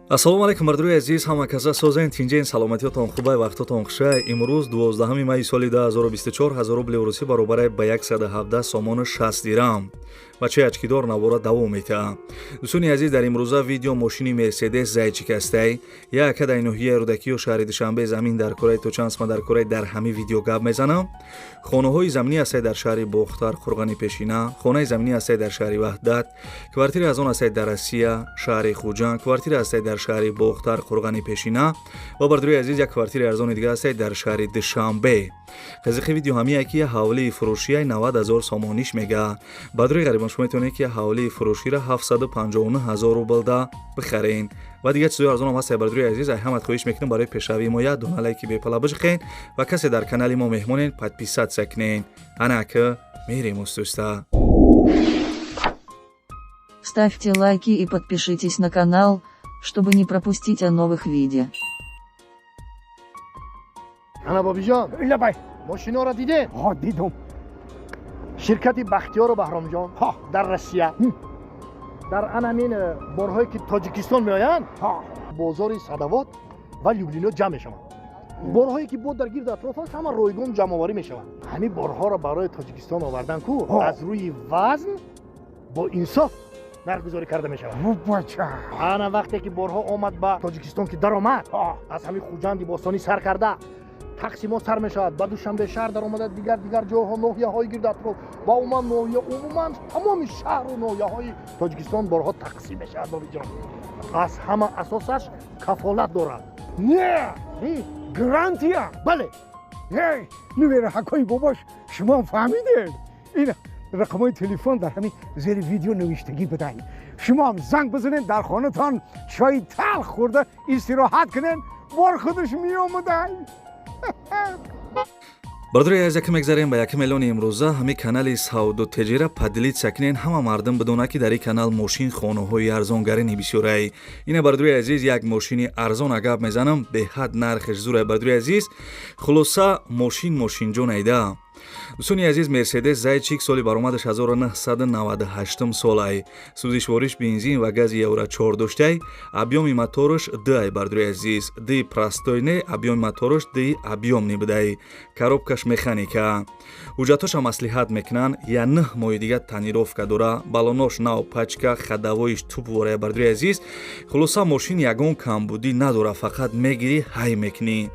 Ассалому алайкум, бардорои азиз, ҳама каса созен, тинҷен, саломатиётон хубай, вақтотон хушай. Имрӯз 12 майи соли 2024, 1000 рубли русӣ баробарай ба 117 сомону 60 дирам. Бачаи очкидор навора давом метаҳад. Дӯстони азиз, дар имрӯза видео мошини Мерседес Зайчик ҳастай. Яка дар ноҳияи Рӯдакиё, шаҳри Душанбе замин дар кораи, то чанд сма дар кораи, дар ҳамин видео гап мезанам. Хонаҳои заминӣ ҳастай дар шаҳри Бохтар, Қурғани Пешина, хонаи заминӣ ҳастай дар шаҳри Ваҳдат, квартира аз он ҳастай дар Россия, шаҳри Хуҷанд, квартира ҳастай дар шаҳри Бохтар, Қурғани Пешина ва, бардорои азиз, як квартираи арзони дига ҳастай дар шаҳри Душанбе. Қызиқи видео ҳамие ки ҳавлии фурӯшияи 90 ҳазор сомониш мега. Бардорои ғарибон, шумо метавонед ки ҳавлии фурӯширо 759 ҳазор рублда бихарен ва дигар чизои арзонам ҳастай. Бардорои азиз, ай ҳамат хоҳиш мекунем, барои пешравии мо як дона лайки бепала бижиқен ва касе дар канали мо меҳмонен, подписаться кунен. Анака мерем устуста. Ставьте лайки и подпишитесь на канал, чтобы не пропустить о новых видео. Ана, Бобиҷон. Лабай. Мошиноро дидем? Ҳо, дидум. Ширкати Бахтиёру Баҳромҷон дар Россия дар анамин борҳое ки Тоҷикистон меоянд, бозори Садовод ва Люблино ҷамъ мешаванд. Борҳое ки бо дар гирду атроф аст, ҳама ройгон ҷамъоварӣ мешаванд. Ҳамин борҳоро барои Тоҷикистон овардан ку, аз рӯи вазн бо инсоф нархгузорӣ карда мешавад. Бача. Ана, вақте ки борҳо омад ба Тоҷикистон, ки даромад, аз ҳамин Хуҷанди бостонӣ сар карда, тақсимот сар мешавад, ба Душанбе шаҳр даромада, дигар дигар ҷойҳо, ноҳияҳои гирду атроф ва умуман ноҳия, умуман тамоми шаҳру ноҳияҳои Тоҷикистон борҳо тақсим мешавад. Бобиҷон, аз ҳама асосаш кафолат дорад. Не, гарантия. Бале. Нувераҳакои бобош, шумо фаҳмидед, ин рақамҳои телефон дар ҳамин зери видео навиштагӣ будай. Шумоам занг бизанед, дар хонатон чои талх хӯрда истироҳат кунед, бор худаш меомадай. Бародари азиз, яке мегзарем ба якум эълони имрӯза. Ҳамин канали Савду Теҷира поделиться кунен, ҳама мардум бидонад, ки дар ин канал мошин, хонаҳои арзонгарини бисёрай. Ина, бародари азиз, як мошини арзона гап мезанам, беҳад нархеш зурай. Бародари азиз, хулоса, мошин мошинҷон айда. Дӯстони азиз, Мерседес Зайчик, соли баромадаш 1998 солай, сӯзишвориш бензин ва гази Евро 4 доштай, объёми мотораш д ай. Бардори азиз, д простой не, объёми мотораш д объёмный будай, коробкаш механика. Ҳуҷҷатҳоша маслиҳат мекунанд, я 9 моҳи дига тонировка дора, балонош нав, пачка, ходовоиш туп ворая. Бардори азиз, хулоса, мошин ягон камбудӣ надора, фақат мегирӣ, ҳай мекунӣ.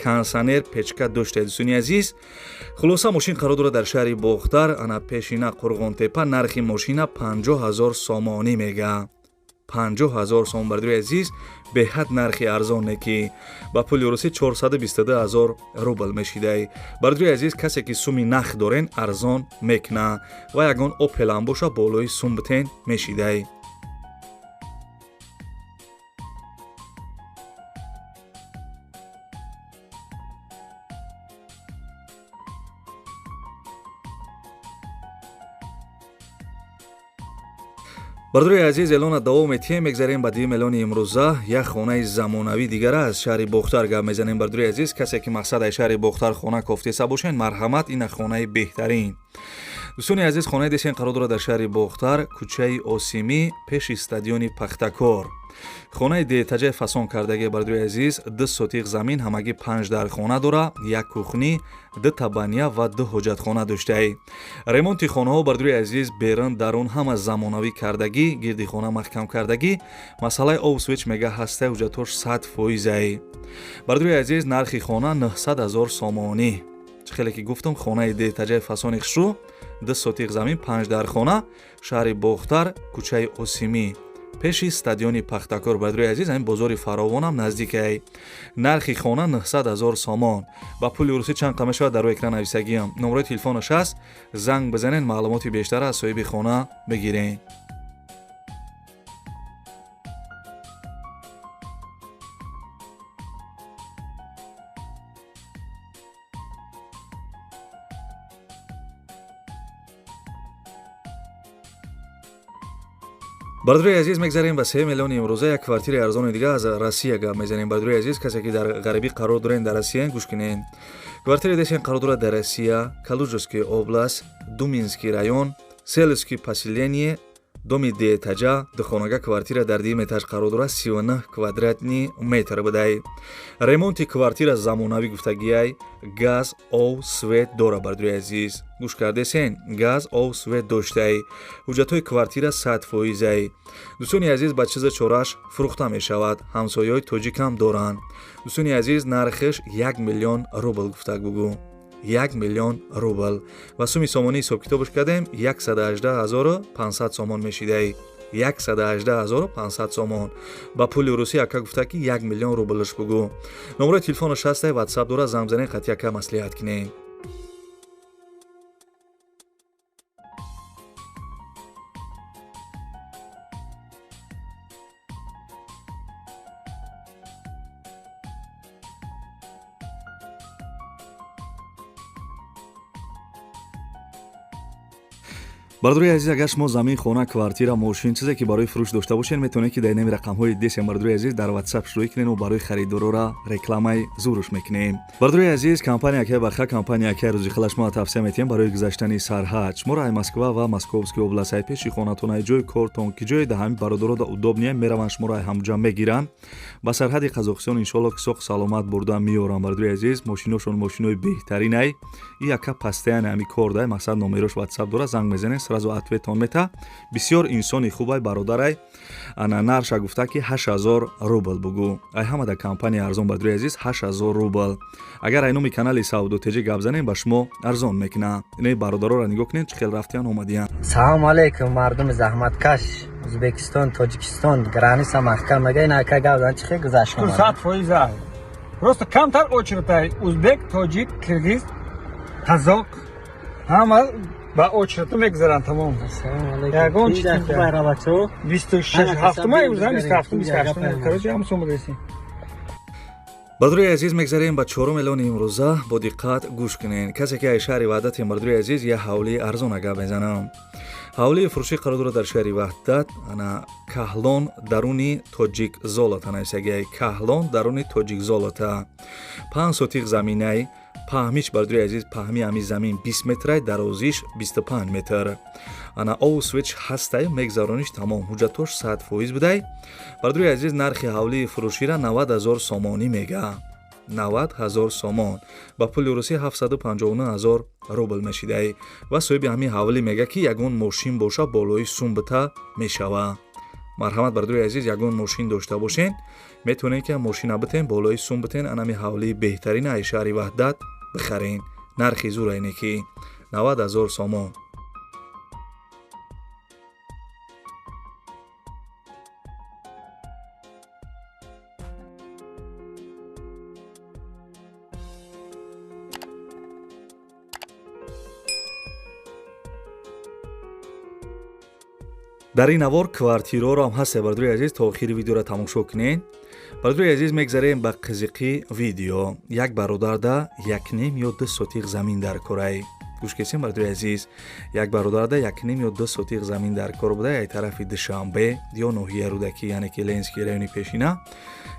Кондитсионер, печка дошта. Дӯстони азиз, хулоса, мошин қарор дорад дар шаҳри Бохтар, ана пешина, Қурғонтепа. Нархи мошина 50 000 сомонӣ мега, 50 000 сомон. Бардори азиз, беҳад нархи арзоне, ки ба пули русӣ 422 000 рубл мешидай. Бардори азиз, касе ки суми нах дорен, арзон мекуна ва ягон Опелам боша, болои сум битен, мешидай. Бардори азиз, эълона давом метиҳем, мегзарем ба дуюм эълони имрӯза. Як хонаи замонавӣ дигара аз шаҳри Бохтар гап мезанем. Бардори азиз, касе ки мақсад аз шаҳри Бохтар хона кофтеса бошед, марҳамат, ина хонаи беҳтарин. Дӯстони азиз, хонаи десен қарор дорад дар шаҳри Бохтар, кӯчаи Осимӣ, пеши стадиони Пахтакор. Хонаи деэтажаи фасон кардагӣ. Бардори азиз, 2 сотиқ замин, ҳамагӣ панҷ дархона дора, як кухня, ду та баня ва ду ҳоҷатхона доштаи. Ремонти хонаҳо, бардори азиз, берун, дарун ҳама замонавӣ кардагӣ, гирди хона маҳкам кардагӣ, масъалаи об свеч мега ҳастаи, ҳуҷҷатҳош 100%-ай. Бардори азиз, нархи хона 900 ҳазор сомонӣ. Чӣ хеле ки гуфтам, хонаи деэтажаи фасони хушрӯ, 2 сотиқ замин, панҷ дархона, шаҳри Бохтар, кӯчаи Осимӣ, пеши стадиони Пахтакор. Бардори азиз, ҳамин бозори фаровонам наздикай. Нархи хона 900 ҳазор сомон. Ба пули русӣ чанд қа мешавад, дар рӯи экран нависагиам. Номерои телефонаш ҳаст, занг бизанед, маълумоти бештара аз соҳиби хона бигиред. Бардори азиз, мегзарем ба сеюм эълони имрӯза. Як квартираи арзони дига аз Россия гап мезанем. Бардори азиз, касе ки дар ғарибӣ қарор дорен, дар Россия, гӯш кунен. Квартираи десен қарор дорад дар Россия, Калужский область, Думинский район, сельский поселение. Доми дуэтажа, духонага квартира дар дуюм этаж қарор дорад, 39 квадратный метр будай. Ремонти квартира замонавӣ гуфтагиай, газ, ов, свет дора. Бардори азиз, гӯш кардесен, газ, ов, свет доштай. Ҳуҷҷатҳои квартира 100%-ай. Дӯстони азиз, ба чиза чораш фурӯхта мешавад, ҳамсояҳои тоҷикам доранд. Дӯстони азиз, нархиш 1 миллион рубл гуфтак бугӯ. 1 миллион рубл ва суми сомонӣ ҳисобкитобаш кардем, 118 500 сомон мешидай. 118 500 сомон ба пули русӣ. Ака гуфта ки 1 миллион рублш бугӯ. Номерои телефонаш ҳастай, ватсап дора, занг бизанед, қатъи ака маслиҳат кунед. Бардори азиз, агар шумо замин, хона, квартира, мошин, чизе ки барои фурӯш дошта бошед, метавонед ки дар инами рақамҳои десем, бардори азиз, дар ватсап шурӯъ кунед, барои харидорора рекламаи зуруш мекунем. Бардори азиз, компания акай Баха, компания акай Рӯзихала шумо тавсия метиҳем барои гузаштани сарҳад. Шуморо ай Москва ва Московский област, ай пеши хонатон, ай ҷои кортон, ки ҷои да ҳами бародаро да удобнее, мераванд, шуморо ай ҳамҷа мегиранд, ба сарҳади Қазоқистон иншоалло ки соқ саломат бурда меоранд. Бардори азиз, мошиношон мошинои беҳтаринай. И ака постоянно ҳами кор дай, мақсад, номерош ватсап дора, занг мезанед, сразу ответон мета. Бисёр инсони хубай, бародарай. Ана нарша гуфта ки 8000 рубл бугӯ. Ай ҳама да компания арзон, бардори азиз, 8000 рубл. Агар ай номи канали Савдо ТЖ гап занем, ба шумо арзон мекунад. Инаи бародароро нигоҳ кунед, чӣ хел рафтиян, омадиян. Салому алейкум, мардуми заҳматкаш Ӯзбекистон, Тоҷикистон, граница маҳкам мега, ин ака гап зан, чӣ хел гузашт? 100% ай. Просто камтар очередь ай. Узбек, тоҷик, киргиз, қазоқ ҳама ба очередь мегузаранд, тамом. Ягон чиз 26 ҳафтума имрӯз, 27, 28, короче, ҳам сум будесем. Бардори азиз, мегзарем ба чорум эълони имрӯза. Бо диққат гӯш кунед. Касе ки ай шаҳри Ваҳдатем, бардори азиз, як ҳавлии арзона гап мезанам. Ҳавлии фурӯшӣ қарор дорад дар шаҳри Ваҳдат, ана Каҳлон, даруни Тоҷик Золота нависагиай, Каҳлон, даруни Тоҷик Золота. 5 сотих заминай. Паҳмиш, бардори азиз, паҳми ҳами замин 20 метрай, дарозиш 25 метр. Ана ову свет ҳастай, мегзарониш, тамом. Ҳуҷҷатош 100% будай. Бардори азиз, нархи ҳавлии фурӯшира 90 000 сомонӣ мега. 90 000 сомон ба пули русӣ 759 000 рубл мешидай. Ва соҳиби ҳамин ҳавлӣ мега ки ягон мошин боша, болои сум бита мешава. Марҳамат, бардори азиз, ягон мошин дошта бошен, метавонед ки мошина битен, болои сум битен, анами ҳавлии беҳтарин ай шаҳри Ваҳдат бихарен. Нархи зур айне ки 90 000 сомон. Дар ин навор квартираҳоро ҳам ҳаст, бардори азиз, то охири видеоро тамошо кунед. Бардори азиз, мегзарем ба қизиқи видео. Як бародарда 1,5 ё 2 сотих замин дар корай. Гӯш кесем, бардори азиз, як бародарда 1,5 ё 2 сотих замин дар кор буда, ай тарафи Душанбе ё ноҳияи Рӯдакӣ, яъне ки Ленинский райони пешина,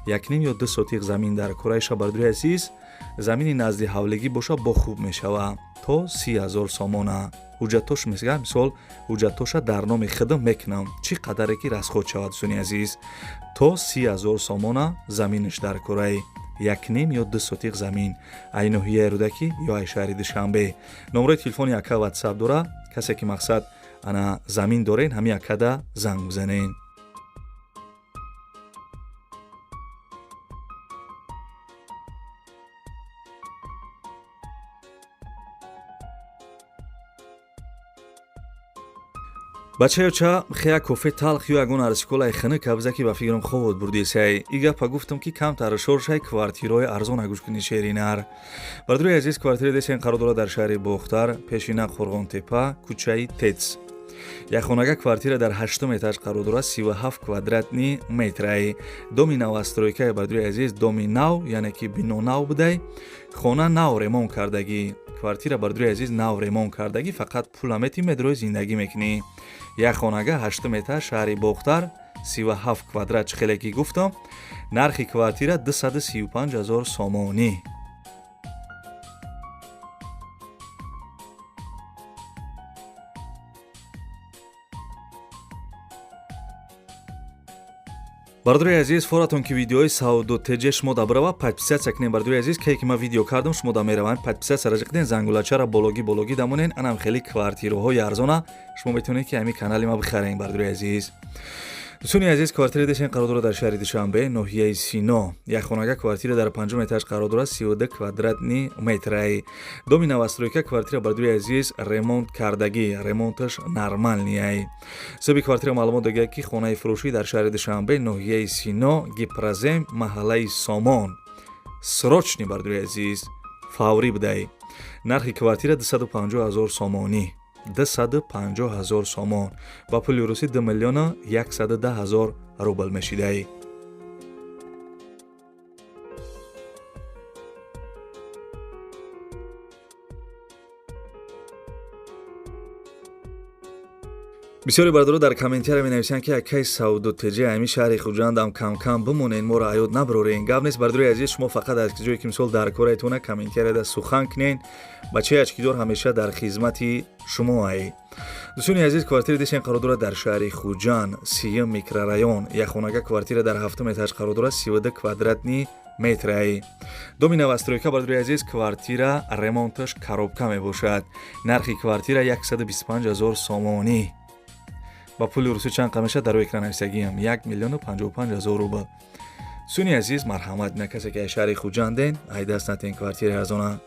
1,5 ё 2 сотих замин дар корайша. Бардори азиз, замини назди ҳавлигӣ боша, бо хуб мешава, то 30 000 сомона. Ҳуҷҷатош мега, мисол, ҳуҷҷатоша дар номи худам мекунам, чӣ қадаре ки расход шавад. Дӯстони азиз, то 30 000 сомона заминаш дар кораи, 1,5 ё 2 сотих замин, ай ноҳияи Рӯдакӣ ё ай шаҳри Душанбе. Номерои телефони ака ватсап дора. Касе ки мақсад ана замин дорен, ҳамин акада занг бизанен. Бачаёча, хея кофе талх ё ягон арзиколаи хунук абза, ки ба фикрам хобот бурдисай. И гапа гуфтам, ки камтар шоршай. Квартираҳои арзон гӯш кунӣ, шеринар. Бардори азиз, квартира десен қарор дорад дар шаҳри Бохтар, пешина Қурғонтепа, кӯчаи Тец. Якхонага квартира дар ҳаштум этаж қарор дорад, 37 квадратный метрай. Доми новостройкаи, бардори азиз, доми нав, яъне ки бино нав будай, хона нав ремонт кардагӣ, квартира, бардори азиз, нав ремонт кардагӣ, фақат пула мети, медрои зиндагӣ мекунӣ. Як хонага, ҳаштум этаж, шаҳри Бохтар, 37 квадрат, чӣ хеле ки гуфтам, нархи квартира 235 ҳазор сомонӣ. Бародари азиз, форатон ки видеои Савдо ТЖ шумо да бирава, подписаться кунед. Бародари азиз, ке ки ман видео кардам, шумо да мераванд, подписаться ра кунед, зангулачара бологи бологи дамонен. Анам хеле квартираҳои арзона шумо метавонед ки ҳамин канали ма бихарен. Бародари азиз, дӯстони азиз, квартира дешен қарор дорад дар шаҳри Душанбе, ноҳияи Сино. Як хонага квартира дар панҷум этаж қарор дорад, 32 квадратный метрай. Доми новостройка, квартира, бародари азиз, ремонт кардагӣ, ремонташ нормальный. Соҳиби квартира маълумот додагият, ки хонаи фурӯшӣ дар шаҳри Душанбе, ноҳияи Сино, Гипрозем, маҳаллаи Сомон. Срочный, бародари азиз, фаврӣ будай. Нархи квартира 250 ҳазор сомонӣ, 250 ҳазор сомон, ба пули русӣ 2 миллиону 110 ҳазор рубл мешидаи. Бисёре бародаро дар комментария менависанд, ки акай Савдо ТЖ, ҳамин шаҳри Хуҷандам кам-кам бимонен, моро аёд набарорен. Гап нест, бародари азиз, шумо фақат аз ҷое ки мисол дар кораетона комментарияда сухан кунен, бачаи очкидор ҳамеша дар хизмати шумо ай. Дӯстони азиз, квартира дешен қарор дорад дар шаҳри Хуҷанд, 30-юм микрорайон. Як хонага квартира дар ҳафтум этаж қарор дорад, 32 квадратный метрай. Доми новостройка, бародари азиз, квартира ремонташ коробка мебошад. Нархи квартира 125 ҳазор сомонӣ, ба пули русӣ чанд қа мешавад, дар рӯи экран нависагиам, 1 миллиону 55 ҳазор рубл. Дӯстони азиз, марҳамат, на касе ки аз шаҳри Хуҷанден, ай даст натен квартираи арзона.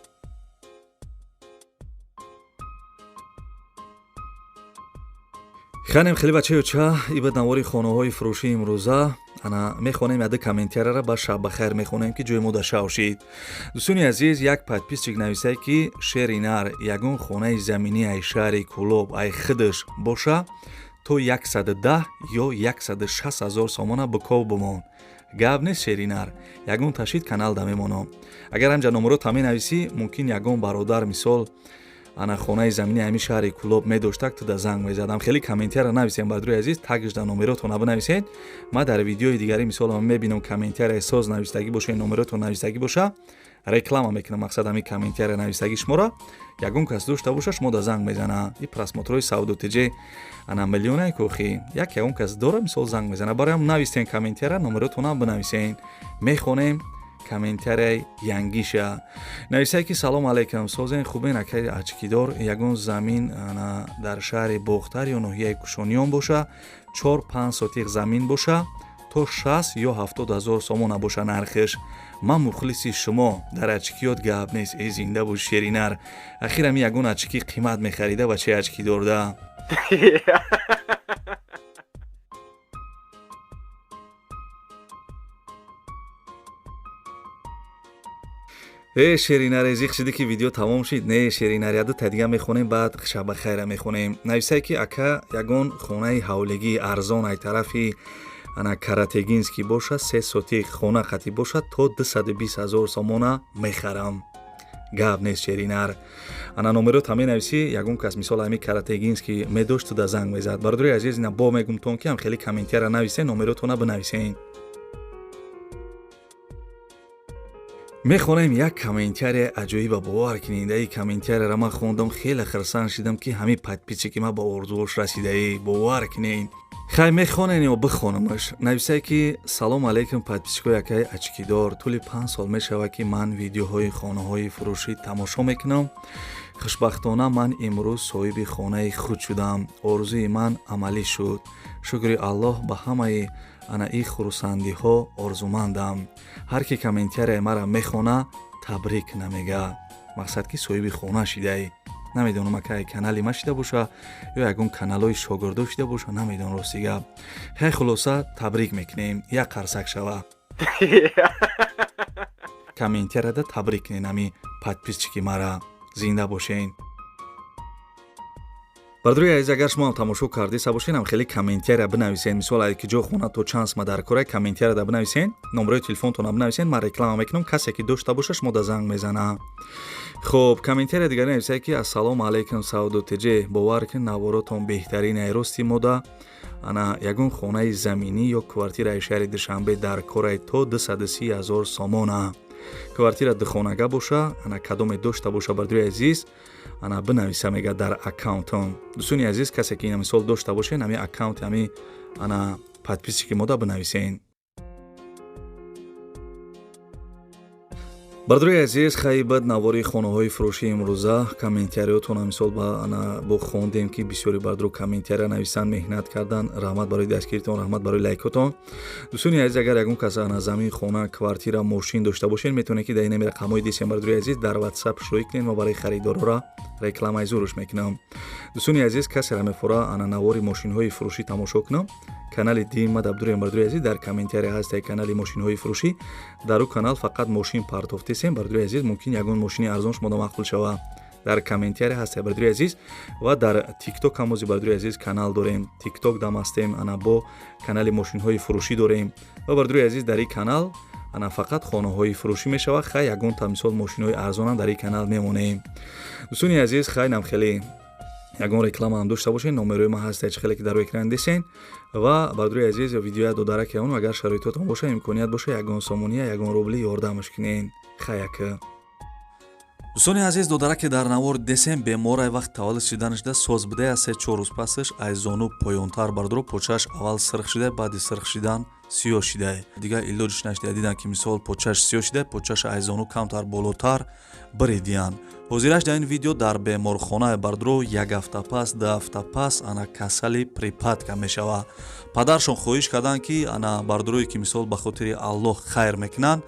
Ханем хеле бачаёча ибад навори хонаҳои фурӯшии имрӯза. Ана мехонем яда комментарияра, ба шаб бахайр мехонем, ки ҷои мо дар шав шид. Дӯстони азиз, як подписчик нависае, ки шери нар, ягон хонаи заминӣ ай шаҳри Кӯлоб, ай хидаш боша, то 110 ё 160 ҳазор сомона биков бимон. Гап нест, шеринар, ягон ташид канал да мемонам. Агар ҳамҷа номеро та менависӣ, мумкин ягон бародар мисол ана хонаи замини ҳамин шаҳри Кӯлоб медоштак, туда занг мезадам. Хеле комментария нависем, бародари азиз, тагш да номеротона бинависед. Ма дар видеои дигари мисол мебинам, комментария соз навистагӣ боша, номеротон навистагӣ боша, реклама мекунам. Мақсад, ҳамин комментария навистагӣ шуморо ягон кас дошта боша, шумо да занг мезана. И просмотрҳои Савдо ТЖ ана миллионае кохи, як ягон кас дора, мисол занг мезана. Бароям нависен комментария, номеротонам бинависен, мехонем комментарияи янгиша. Нависае, ки салом алейкум, созен, хубен, акаи очкидор, ягон замин ана дар шаҳри Бохтар ё ноҳияи Кушониён боша, 4-5 сотиқ замин боша, то 60 ё 70 ҳазор сомона боша нархиш, ман мухлиси шумо дар очкиёт. Гап нест, э зинда бош, шеринар. Ахир ами ягон очки қимат мехарида, бачаи очкидорда. Э шеринаре, зиқ шиди, ки видео тамом шид. Не, шеринаре, яду та дига мехонем, баъд шаба хайра мехонем. Нависае, ки ака, ягон хонаи ҳавлигии арзон ай тарафи ана Каратегинский боша, 3 сотиқ хона қатӣ бошад, то 220 ҳазор сомона мехарам. Гап нест, шеринар, ана номеро та менависӣ, ягон кас мисол ҳами Каратегинский медошт, туда занг мезад. Бародари азиз, ина бо мегумтон, ки ҳам хеле комментария нависен, номеротона бинависен. Мехонем як комментария аҷоиба, бовар кунед, ай комментарияра ман хондам, хеле хирсанд шидам, ки ҳамин подписчики ман ба орзуош расидаи, бовар кунед. Хай, мехонен ё бихонамаш? Нависае, ки салом алейкум, подписчикои акаи очкидор, тӯли 5 сол мешавад, ки ман видеоҳои хонаҳои фурӯшӣ тамошо мекунам. Хушбахтона ман имрӯз соҳиби хонаи худ шудам, орзуи ман амалӣ шуд, шукри Аллоҳ. Ба ҳамаи ана ин хурсандиҳо орзумандам. Ҳар ки комментарияи мара мехона, табрик намега. Мақсад, ки соҳиби хона шидай. Намедонам, акай канали ма шида боша ё ягон каналҳои шогирдо шида боша, намедонам, рости гап. Хай, хулоса, табрик мекунем, як қарсак шава. Комментарияда табрик кунен ами подписчики мара, зинда бошен. Бародари азиз, агар шумо ҳам тамошо кардиса бошен, ҳам хеле комментария бинависен. Мисол, ки ҷо хона то чанд сма дар кора, комментарияда бинависен, номерои телефонтона бинависен, ман реклама мекунам, касе ки дошта боша, шумо да занг мезана. Хуб, комментария дигаре нависае, ки ассалому алайкум, Савдо ТЖ, бовар кун, наворотон беҳтарин ай рости мода. Ана ягон хонаи заминӣ ё квартираи шаҳри Душанбе дар корай, то 230 ҳазор сомона, квартира духонага боша, ана кадоме дошта боша, бародари азиз, ана бинависа, мега, дар аккаунтон. Дӯстони азиз, касе ки ина мисол дошта бошен, ҳами аккаунти ҳами ана подписчики мода бинависен. Бардори азиз, хайбат навори хонаҳои фурӯши имрӯза комментариётона мисол ба ана бо хондем, ки бисёри бардро комментария нависан, меҳнат кардан. Раҳмат барои дастгиритон, раҳмат барои лайкотон. Дӯстони азиз, агар ягон кас ана замин, хона, квартира, мошин дошта бошед, метавонед, ки дар инами рақамҳои дисем, бардори азиз, дар WhatsApp шӯӣ кунед. Мо барои харидорора рекламаи зуруш мекунам. Дӯстони азиз, касера мефора ана навори мошинҳои фурӯшӣ тамошо кунам, канали Димад Абдураҳим, бардори азиз, дар комментария ҳаст канали мошинҳои фурӯшӣ. Дар ӯ канал фақат мошин партофтесем, бардори азиз, мумкин ягон мошини арзон шумода маъқул шава. Дар комментария ҳаст, бардори азиз. Ва дар тикток ҳамози, бардори азиз, канал дорем, тикток дам ҳастем, ана бо канали мошинҳои фурӯшӣ дорем. Ва, бардори азиз, дар ин канал ана фақат хонаҳои фурӯшӣ мешавад. Хай, ягон та мисол мошинҳои арзонам дар ин канал мемонем. Дӯстони азиз, хай, нам хеле ягон реклама ҳам дошта бошед, номерои ман ҳаст, чӣ хеле ки дар экран дисен. Ва, бардори азиз, видеоя додараки он, агар шароитотон боша, имконият боша, ягон сомония, ягон рубли ёрдамаш кунен. Хаяка. Дӯстони азиз, додараке дар навор десем беморай, вақт таваллуд шиданашда соз будая. 3-4 рӯз пасаш аз зону поёнтар, бардоро, почааш аввал сирх шида, баъди сирх шидан сиёҳ шидай. Дигар илоҷиш нашида, дидан ки мисол почааш сиёҳ шида, почааш аз зону камтар болотар биридиянд. Ҳозираш дар ин видео дар беморхона, бардоро, як ҳафта пас, 2 ҳафта пас ана касали припадка мешава. Падаршон хоҳиш карданд, ки ана бардорое ки мисол ба хотири Аллоҳ хайр мекунанд,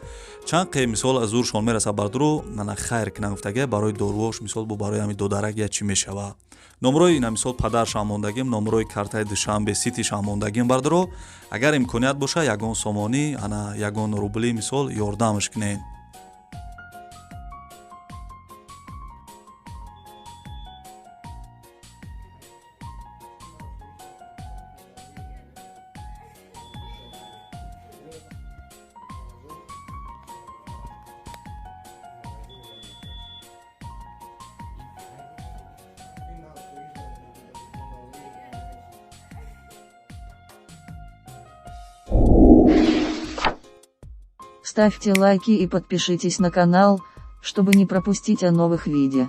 чанд қе мисол аз зуршон мераса, бардоро, ана хайр кунанд, гуфтага барои доруош, мисол бо барои ҳами додарак я чӣ мешава. Номрои ина мисол падаршам мондагим, номрои картаи Душанбе Ситишам мондагим, бардоро, агар имконият боша, ягон сомонӣ, ана ягон рубли мисол ёрдамаш кунед. Ставьте лайки и подпишитесь на канал, чтобы не пропустить о новых видео.